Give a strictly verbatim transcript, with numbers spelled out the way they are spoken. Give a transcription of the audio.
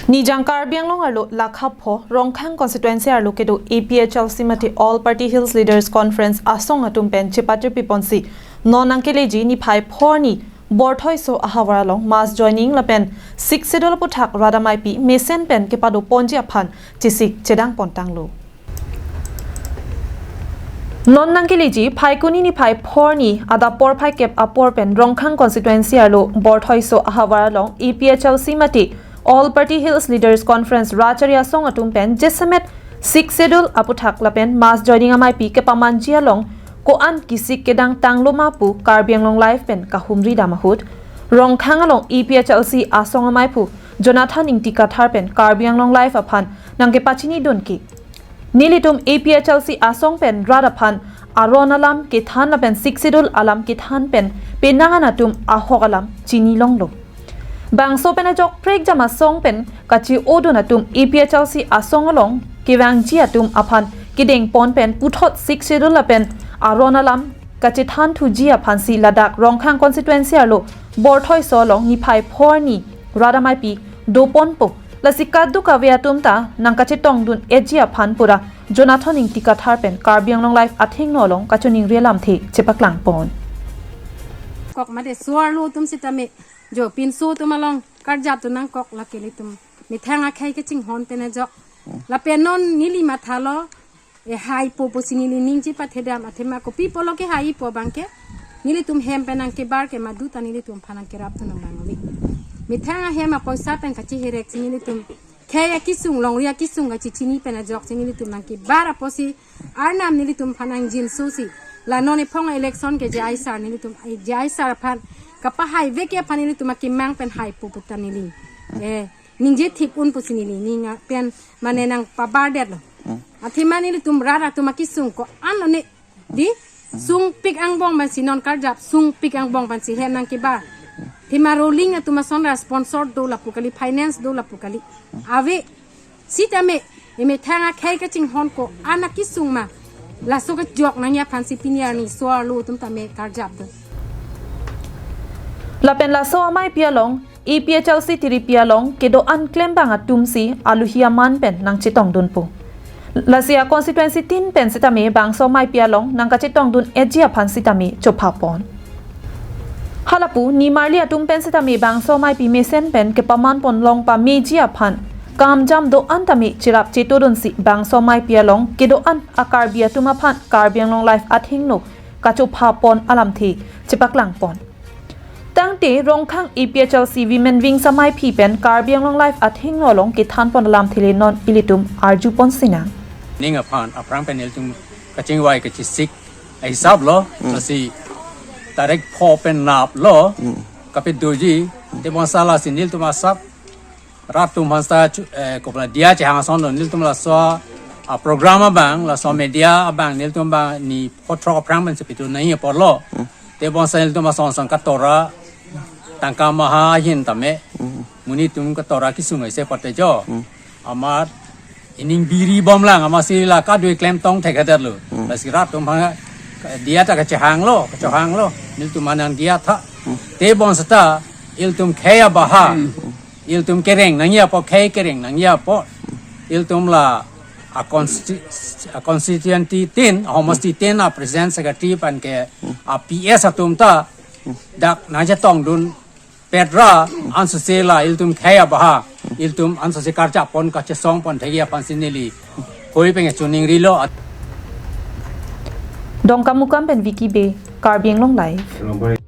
Nijang Karbi Anglong arlo lakha pho Rongkhang constituency arlo kedo A P H L C mate All Party Hills Leaders Conference asong atum pen chepatir piponsi non nangkeleji niphai phorni Borthoiso ahavar along mass joining lapen Sixth Schedule aputhak rat amaipi mesen pen kepado ponji aphan chesik chedang pontanglo. Non nangkeleji Phaikuni niphai phorni adap porphai kep apor pen Rongkhang constituency arlo Borthoiso ahavar along A P H L C mate All Party Hills Leaders Conference rat achari asong atum pen jasemet Sixth Schedule aputhak lapen mass joining amaipi kepamanji along ko-an kesik kedang tanglo ma pu Karbi Anglong Live pen kahumri dam ahut Rongkhang along A P H L C asong amaiphu Jonathan Ingti Kathar pen Karbi Anglong Live aphan nangkepachinidun ke. Nelitum A P H L C asong pen rat aphan aron alam kethan lapen Sixth Schedule alam kethan pen penang an atum ahok alam chini longlo. Bangso pen ajok prekjam asong pen kache-odun atum A P H L C asong along kevangji atum aphan kedeng pon pen puthot Sixth Schedule lapen aron alam kachethan thuji aphansi ladak Rongkhang constituency arlo Borthoiso along niphai phorni rat amaipi doponpo. Lasi kadokave atum ta nangkachetongdun-etji aphan pura Jonathan Ingti Kathar pen Karbi Anglong Live athengno along kachiningri alamthe chepaklang pon. Kok mate so-arlo atum sitame jo pinso atum along karjapdun nangkok, lake ilitum methang akhei kachinghon pen ajok. Lapen non neli mathalo, e haipo pusi neli ningje pathedam, athema kopi pulo ke haipo abangke. Nelitum hem pen nangkebar ke madu ta nelitum aphan nangkerapdun nang abang ave. Methang ahem apoisa pen kacheherek si nelitum khei akesung, longri akesung kachechini pen ajoksi nelitum nangkebar apotsi Arnam nelitum aphan nangjinsosi la non ephong election ke J I sir nelitum, eh, J I sir aphan kapahai vek ke aphan nelitum akemang pen haipo pu ta neli, eh, ningje thip un pusi neli ning pen mane nangpabardetlo. Hmm. Athema nelitum rat atum akesung ko-an lo ne di sungpik angbong pensi non karjap, sungpik angbong pensi hem nangkebar. Athema ruling atum ason ra sponsor do lapu kali, finance do lapu kali. Ave sitame emethang akhei kachinghon ko-an akesung ma laso kejok nangji aphansi pini arni so-arlo atum tame karjapdun. Lapen laso amaipi along A P H L C tiripi along kedo-an klembang atumsi aluhi aman pen nangchetongdunpo. Lasi a constituency tin pen sitame bangso amaipi along nangkachetongdun-etji aphan sitame chopha pon. Halapu nimarli atum pen sitame bangso amaipi mesen pen kepaman pon long pameji aphan kamjam do-an tame cherap chetodunsi bangso amaipi along kedo-an a-Karbi atum aphan Karbi Anglong Live athengno kachopha pon alamthe chepaklang pon. Tangte Rongkhang A P H L C Women Wings amaiphi pen Karbi Anglong Live athengno along kethan pon alamthe le non ilitum arju pon sinang. Ning aphan aphrang pen ilitum kachingvai kachesik ahisap lo, hmm, lasi tarik pho pen nap lo, hmm, kapedoji, tebonsa lasi nelitum asap rat atum aphan seta chu-, eh, kopla diya chehang ason lo, nelitum laso, ah, program abang, laso media abang, nelitum abang ni pho throk aphrang pen si pidun nangji apotlo. Hmm. Tebonsa nelitum ason ason katora, tangka maha ahin tame, hmm, monit atum katora kesung aise pate jo. Hmm. Amat ining biri bomlang, amatsi la kadui klemtong thekthedet lo. Hmm. Lasi rat atum aphan diya ta kachehang lo, kachehang lo, nelitum aphan nangdiya tha. Hmm. Tebonsa ta ilitum khei abaha, hmm, ilitum kereng nangji apot, khei kereng nangji apot, ilitum la a consti-, a constituency tin, a homosti tin, a president secretary pen ke, a P S atum ta dak nangchetongdunpet ra ansose la ilitum khei abaha, ilitum ansose karjap pon kachesong pon thekji aphansi neli hoi pen choningrilo. Dongkamukam pen Vicky Bey, Karbi Anglong Live.